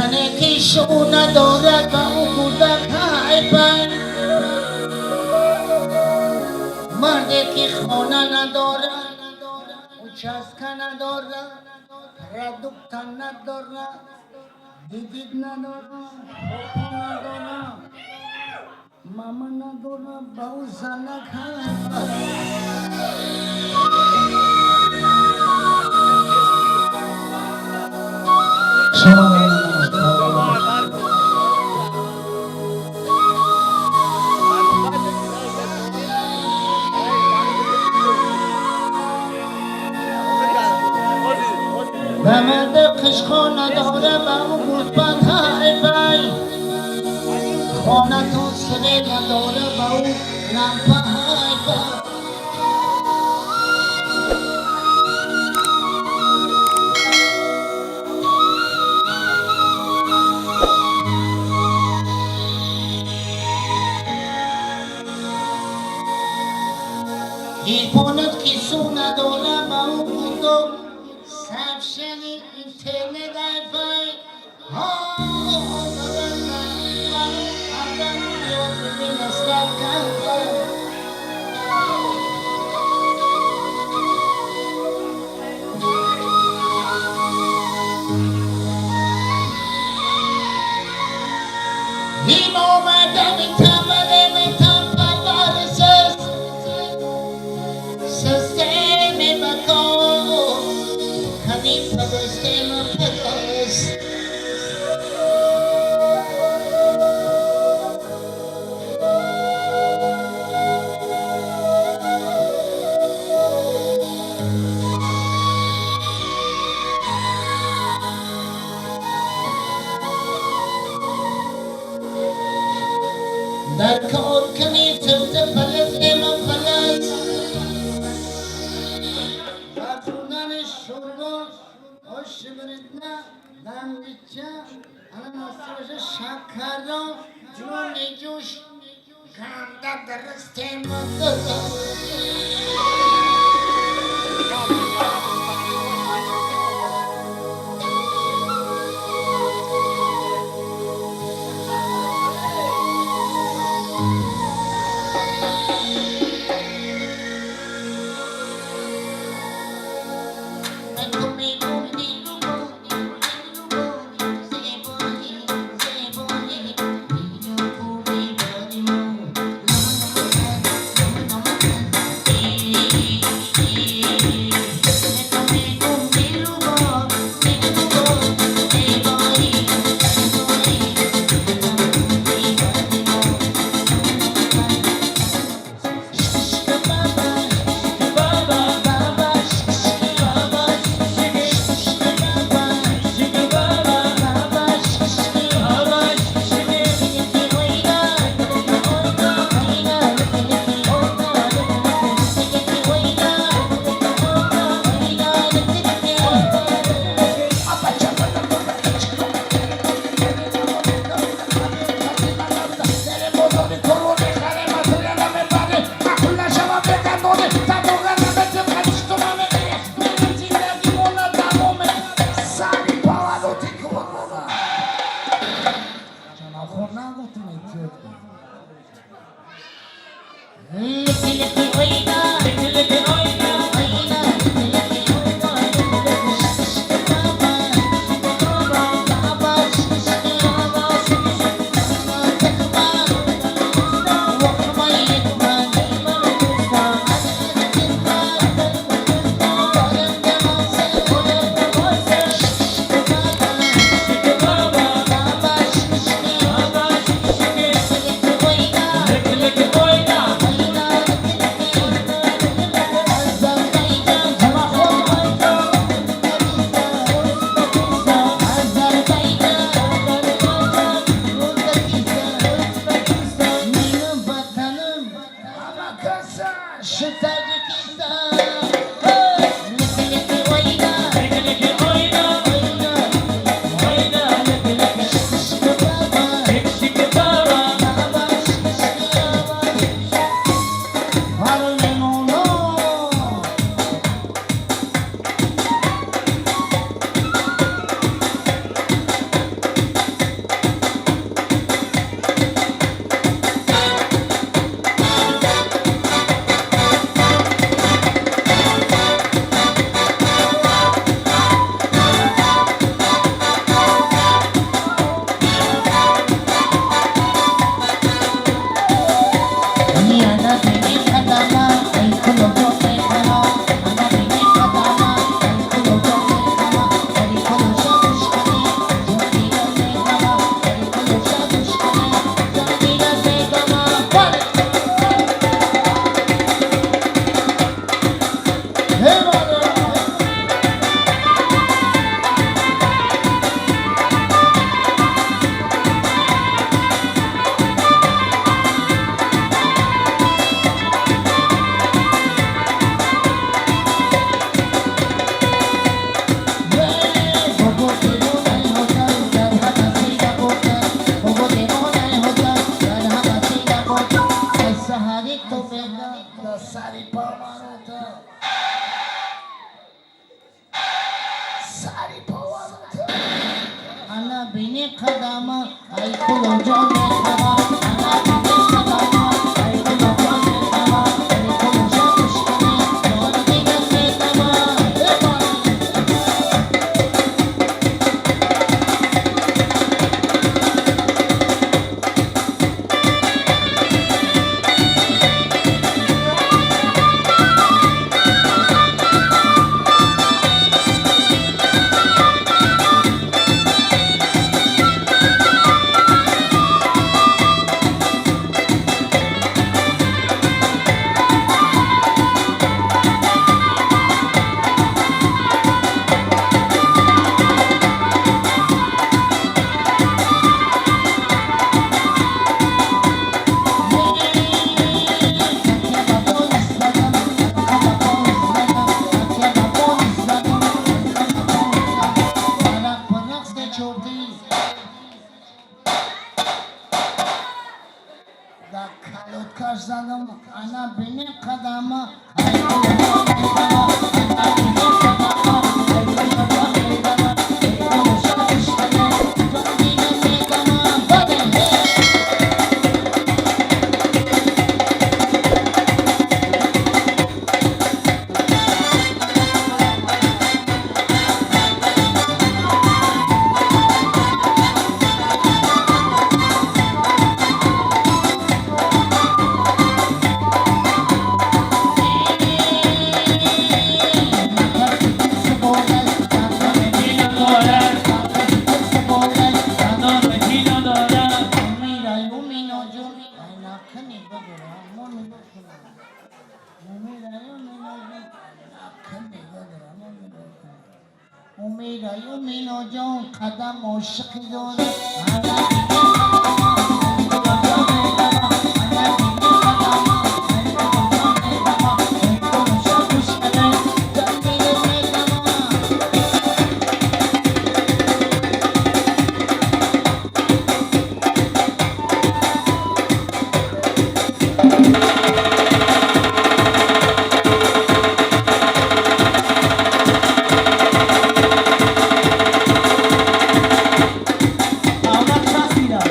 Зане ки шу надорад ба ӯ кӯдак ҳай пай, марде ки хона надорад, участка надорад, продукта надорад, дебит надорад, ҳуқуқ надорад, мама надорад, ба ӯ занак ҳай пай. Ба марди қишхо надора, ба ӯ гӯсфанд ҳай пай, хонатон свет надора, ба ӯ лампа ҳай пай. Ҳирфонат ки су надора, ба ӯ кӯдок сообщение, интернет, вайфай. Ба ӯ адам ёд. Системи бақо, ҳамин дар кор кани сифт плюс эма плюс, ба хӯрдани шӯрбо, оши биридна, дангича, ананасоша, шакаро, ҷуни ҷӯш ганда дарастема дуруст. Бини қадама, ай куло ҷон мехама, ана бини қадама, ай куло ҷон мехама, ай куло ҷон мушкане, ҷон дигар метама. Ана бини қадама, ай куло ҷон мехама, ана бини қадама, ай куло ҷон мехама, ай куло ҷон мушкане, ҷон дигар метама. Бале. Қадам ошиқи дорад. Авлад часпида.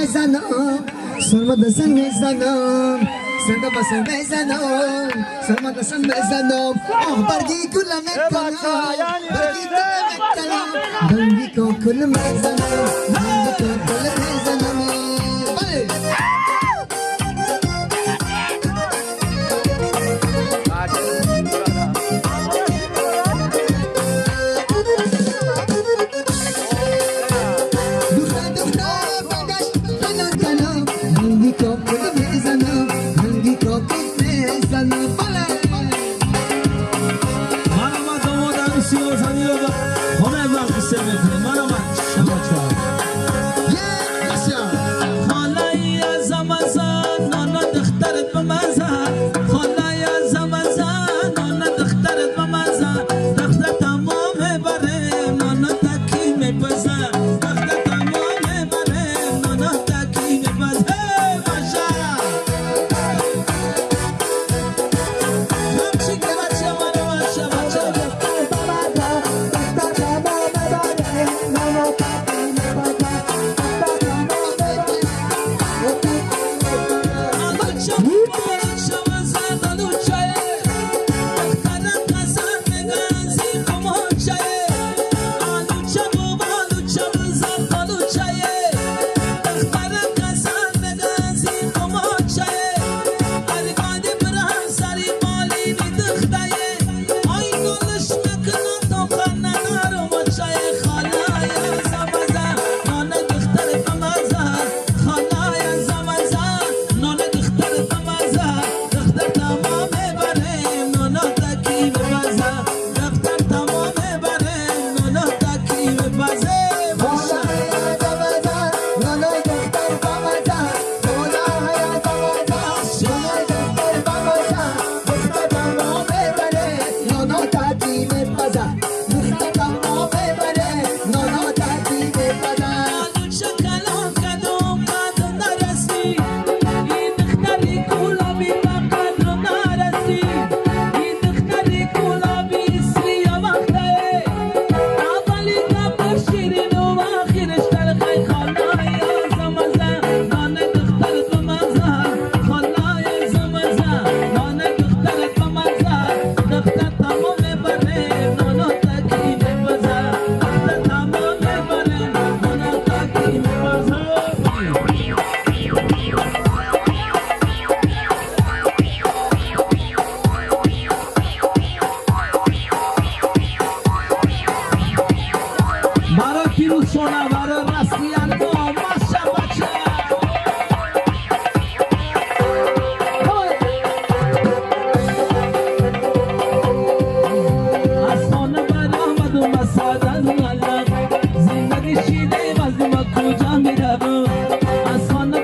мезанам, сарма дасан мезанам, сарма басар мезанам, сарма дасан мезанам. Оҳ, барги гула мекунам, барги гула мекунам, банги кокул мезанам, банги кокул мезанам. Бале. دختر دختر بگشت بلند کنم، بانگی کاکل میزنم، بانگی کاکل میزنم. بله. Марама, домод, арӯси нозанинро ба хонаи вақт мекунем. Марама, шабача. Холаи азамаза, нона духтарат ба маза. Холаи азамаза, нона духтарат ба маза. Духтар тамом мебарем, нона таки мепаза. Духтар тамом мебарем, нона таки мепаза. Эй, баша! Ҳамчига бача, марама, шабача. Барои пирӯз шона.